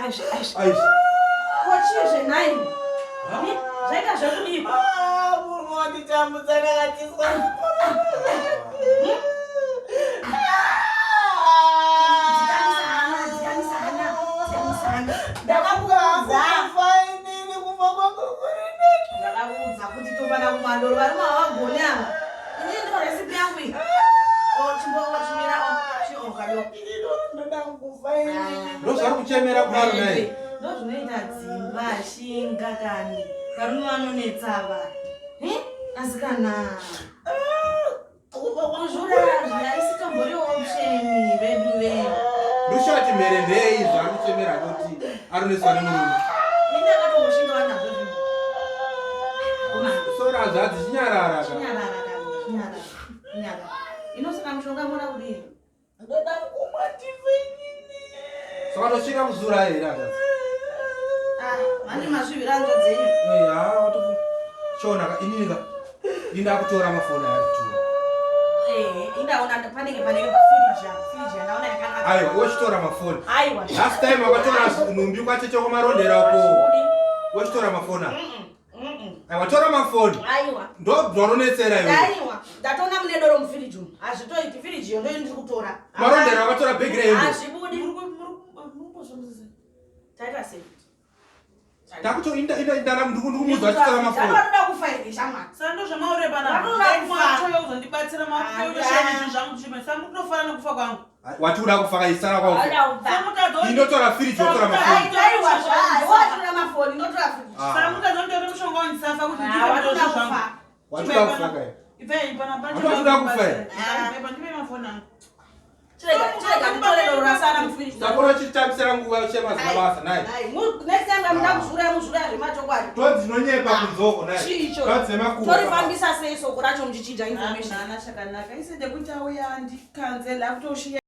Aizve, aizve. Aizve. Ko chii zvenhai? Zvaita zvekudii? Ah, murume wanditambudza ndakatiswa. Dzikamisa hana, dzikamisa hana, dzikamisa hana. Ndakakuudza kufa inini kufa kwangu kuri nani. Ndakakuudza kuti tofana kumwa doro, varume havagoni ava. Inini ndo recipe yangu iyi. Oh, chimbo chimira oh, chi oh kado. Ndoda kufa inini. Ndozvari kuchemera kudaro naye. Ndozvinoita dzimba shinga kani. Varume vanonetsa ava. Eh? Asi kana kuzviuraya zviya isitombori option vedu ve. Ndoshati mhere ndei zvaari kuchemera kuti aroneswa nemurume. Ini ndakatomboshinga vanazvo zvinhu. Sora hanzvadzi chinyarara ka. Chinyarara kani, chinyarara. Chinyarara. Inosaka mushonga mona kudii? Ndoda kumwa ndife inini. Saka tosvika kuzura here hanzvadzi? Ah, manje masvivira hanzvadzi enyu. Eh, haa watofu. Chiona ka inini ka. Inda kutora mafoni aya kutura. Eh, indaona panenge pane firiji apa, firiji yandaona yakanaka. Aiwa, wochitora mafoni. Aiwa. Last time wakatora nhumbi kwacheche kwamarondera uko. Hazvibudi. Wochitora mafoni aya. Mm-mm, mm-mm. Aiwa, tora mafoni. Aiwa. Ndo zvaunonetsera iwe. Aiwa, ndatoona mune doro mufiriji umu. Hazvitoiti firiji iyo ndoyo ndiri kutora. Marondera wakatora bhegi rehembe. Hazvibudi. Taita sei? Takuto inda inda inda ndikumuudza achitora mafoni. Vanoda kufa here shamwari? Saka ndozvamaure panapa. Vanoda kufa. Mwachoyo kuzondibatsira makutoshaya zvinhu zvangu tichimwe. Saka mukutofara nekufa kwangu. Wati uda kufa kaisara kwaufe. Vanoda kufa. Saka mutadza Indotora firiji wotora mafoni. Aiwa, watora mafoni, ndotora firiji. Ah. Saka mutadza kundore mushonga wandisafa kuti Ah, ndife vanoda ndozvo zvangu. kufa. Wati uda kufa kai. Ibvai panapa. Wati uda kufa here? Ibvai ndipe mafoni angu. Chirega, chirega nditore doro rasara mufiriji. Takora chitambisira nguva yochema zina basa naye. Ai, next time kamuda kuzviuraya muzviuraya zvemachokwadi. Tonzi inonyepa kunzoko naye. Chii icho? Tonzi nemakuhwa. Torifambisa sei soko racho muchichinja information? Hapana chakanaka. Isende kuti auya andikanzela akutoshiya.